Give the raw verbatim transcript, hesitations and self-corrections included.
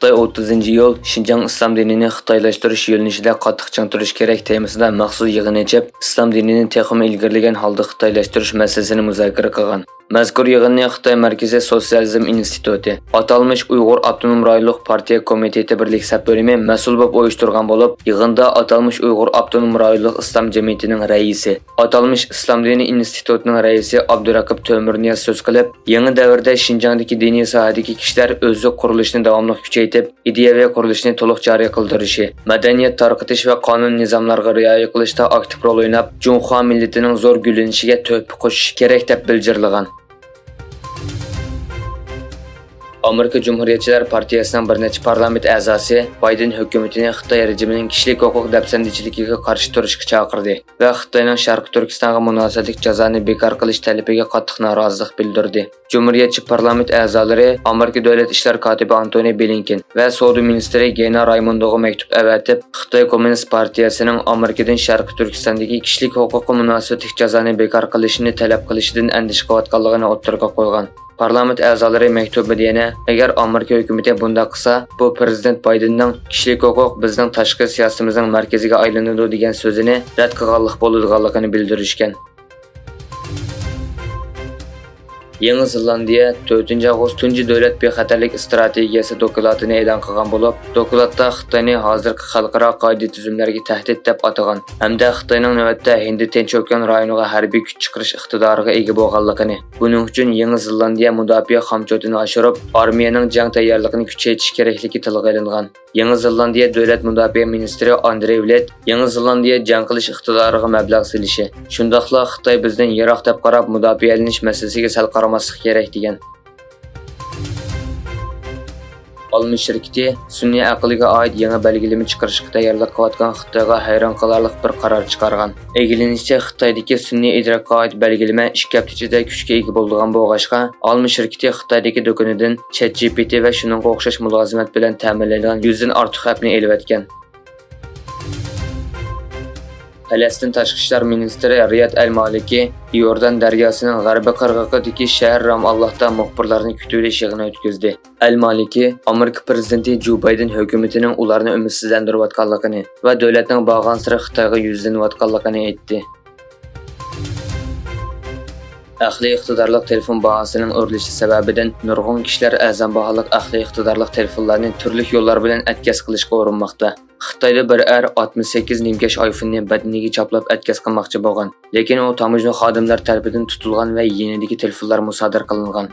خىتاي ئوتتۇزىنچى ئىيۇل شىنجاڭ ئىسلام دىنىنى خىتايلاشتۇرۇش يۆنىلىشىدە قاتتىق چىڭ تۇرۇش كېرەك تېمىسىدا مەخسۇس يىغىن ئېچىپ، ئىسلام دىنىنى تېخىمۇ ئىلگىرىلىگەن ھالدا خىتايلاشتۇرۇش مەسىلىسىنى مۇزاكىرە قىلغان. مەزكۇر يىغىننى خىتاي مەركىزىي سوتسىيالىزم ئىنستىتۇتى، ئاتالمىش ئۇيغۇر ئاپتونوم رايونلۇق پارتىيە كومىتېتى بىرلىك سەپ بۆلۈمى مەسئۇل بولۇپ ئۇيۇشتۇرغان بولۇپ، يىغىندا ئاتالمىش ئۇيغۇر ئاپتونوم رايونلۇق ئىسلام جەمئىيىتىنىڭ رەئىسى، ئاتالمىش ئىسلام دىنى ئىنستىتۇتىنىڭ رەئىسى ئابدۇرەقىپ تۆمۈرنىياز سۆز قىلىپ، يېڭى دەۋردە شىنجاڭدىكى دىنىي ساھەدىكى كىشىلەر ئۆزلۈك قۇرۇلۇشىنى داۋاملىق كۈچەيتىپ، ئىدىيەۋى قۇرۇلۇشنى تولۇق جارى قىلدۇرۇشى، مەدەنىيەت تارقىتىش ۋە قانۇن نىزاملارغا رىئايە قىلىشتا ئاكتىپ رول ئويناپ، جۇڭخۇا مىللىتىنىڭ زور گۈللىنىشىگە تۆھپە قوشۇشى كېرەك، دەپ بىلجىرلىغان. ئامېرىكا جۇمھۇرىيەتچىلەر پارتىيەسىنىڭ بىر نەچچە پارلامېنت ئەزاسى بايدېن ھۆكۈمىتىنى خىتاي رېجىمىنىڭ كىشىلىك ھوقۇق دەپسەندىچىلىكىگە قارشى تۇرۇشقا چاقىردى ۋە خىتاينىڭ شەرقىي تۈركىستانغا مۇناسىۋەتلىك جازانى بىكار قىلىش تەلىپىگە قاتتىق نارازىلىق بىلدۈردى. جۇمھۇرىيەتچى پارلامېنت ئەزالىرى ئامېرىكا دۆلەت ئىشلار كاتىپى ئانتونى بلىنكېن ۋە سودا مىنىستىرى گېنا رايموندوغا مەكتۇپ ئەۋەتىپ، خىتاي كوممۇنىست پارتىيەسىنىڭ ئامېرىكىدىن شەرقىي تۈركىستاندىكى كىشىلىك ھوقۇققا مۇناسىۋەتلىك جازانى بىكار قىلىشىنى تەلەپ قىلىشىدىن ئەندىشە قىلىۋاتقانلىقىنى ئوتتۇرىغا قويغان. پارلامېنت ئەزالىرى مەكتۇبىدا يەنە، ئەگەر ئامېرىكا ھۆكۈمىتى بۇنداق قىلسا، بۇ پىرېزىدېنت بايدېننىڭ «كىشىلىك ھوقۇق بىزنىڭ تاشقى سىياسىتىمىزنىڭ مەركىزىگە ئايلىنىدۇ» دېگەن سۆزىنى رەت قىلغانلىق بولىدىغانلىقىنى بىلدۈرۈشكەن. يېڭى زېلاندىيە تۆتىنچى ئاۋغۇست تۇنجى دۆلەت بىخەتەرلىك ئىستراتېگىيەسى دوكلاتىنى ئېلان قىلغان بولۇپ، دوكلاتتا خىتاينى ھازىرقى خەلقئارا قائىدە-تۈزۈملەرگە تەھدىت دەپ ئاتىغان ھەمدە خىتاينىڭ نۆۋەتتە ھىندى تىنچ ئوكيان رايونىغا ھەربىي كۈچ چىقىرىش ئىقتىدارىغا ئىگە بولغانلىقىنى، بۇنىڭ ئۈچۈن يېڭى زېلاندىيە مۇداپىئە خامچوتىنى ئاشۇرۇپ، ئارمىيەنىڭ جەڭ تەييارلىقىنى كۈچەيتىش كېرەكلىكى تىلغا ئېلىنغان. يېڭى زېلاندىيە دۆلەت مۇداپىئە مىنىستىرى ئاندرې ۋلېت يېڭى زېلاندىيە جەڭ قىلىش ئىقتىدارىغا مەبلەغ سېلىشى، شۇنداقلا خىتاي بىزدىن يىراق دەپ قاراپ، مۇداپىئەلىنىش مەسىلىسىگە سەل قارىماسلىق كېرەك، دېگەن. ئالما شىركىتى سۈنئىي ئەقىلگە ئائىت يېڭى بەلگىلىمە چىقىرىشقا تەييارلىق قىلىۋاتقان خىتايغا ھەيران قالارلىق بىر قارار چىقارغان. ئىگىلىنىشىچە، خىتايدىكى سۈنئىي ئىدراكقا ئائىت بەلگىلىمە ئىككى ھەپتە ئىچىدە كۈچكە ئىگە بولىدىغان بولغاچقا، ئالما شىركىتى خىتايدىكى دۇكىنىدىن چەت جى پى تى ۋە شۇنىڭغا ئوخشاش مۇلازىمەت بىلەن تەمىنلەيدىغان يۈزدىن ئارتۇق ئەپنى ئېلىۋەتكەن. پەلەستىن تاشقى ئىشلار مىنىستىرى رىياد ئەل مالىكى ئىئوردان دەرياسىنىڭ غەربىي قىرغىقىدىكى شەھەر رامئاللاھتا مۇخبىرلارنى كۈتۈۋېلىش يىغىنى ئۆتكۈزدى. ئەل مالىكى ئامېرىكا پىرېزىدېنتى جو بايدېن ھۆكۈمىتىنىڭ ئۇلارنى ئۈمىدسىزلەندۈرۈۋاتقانلىقىنى ۋە دۆلەتنىڭ بارغانسېرى خىتايغا يۈزلىنىۋاتقانلىقىنى ئېيتتى. ئەقلىي ئىقتىدارلىق تېلېفون باھاسىنىڭ ئۆرلىشى سەۋەبىدىن نۇرغۇن كىشىلەر ئەرزان باھالىق ئەقلىي ئىقتىدارلىق تېلېفونلارنى تۈرلۈك يوللار بىلەن ئەتكەس قىلىشقا ئۇرۇنماقتا. خىتايدا بىر ئەر ئاتمىش سەككىز نىمكەش ئايفوننى بەدىنىگە چاپلاپ ئەتكەس قىلماقچى بولغان، لېكىن ئۇ تاموژنا خادىملار تەرىپىدىن تۇتۇلغان ۋە يېنىدىكى تېلېفونلار مۇسادىرە قىلىنغان.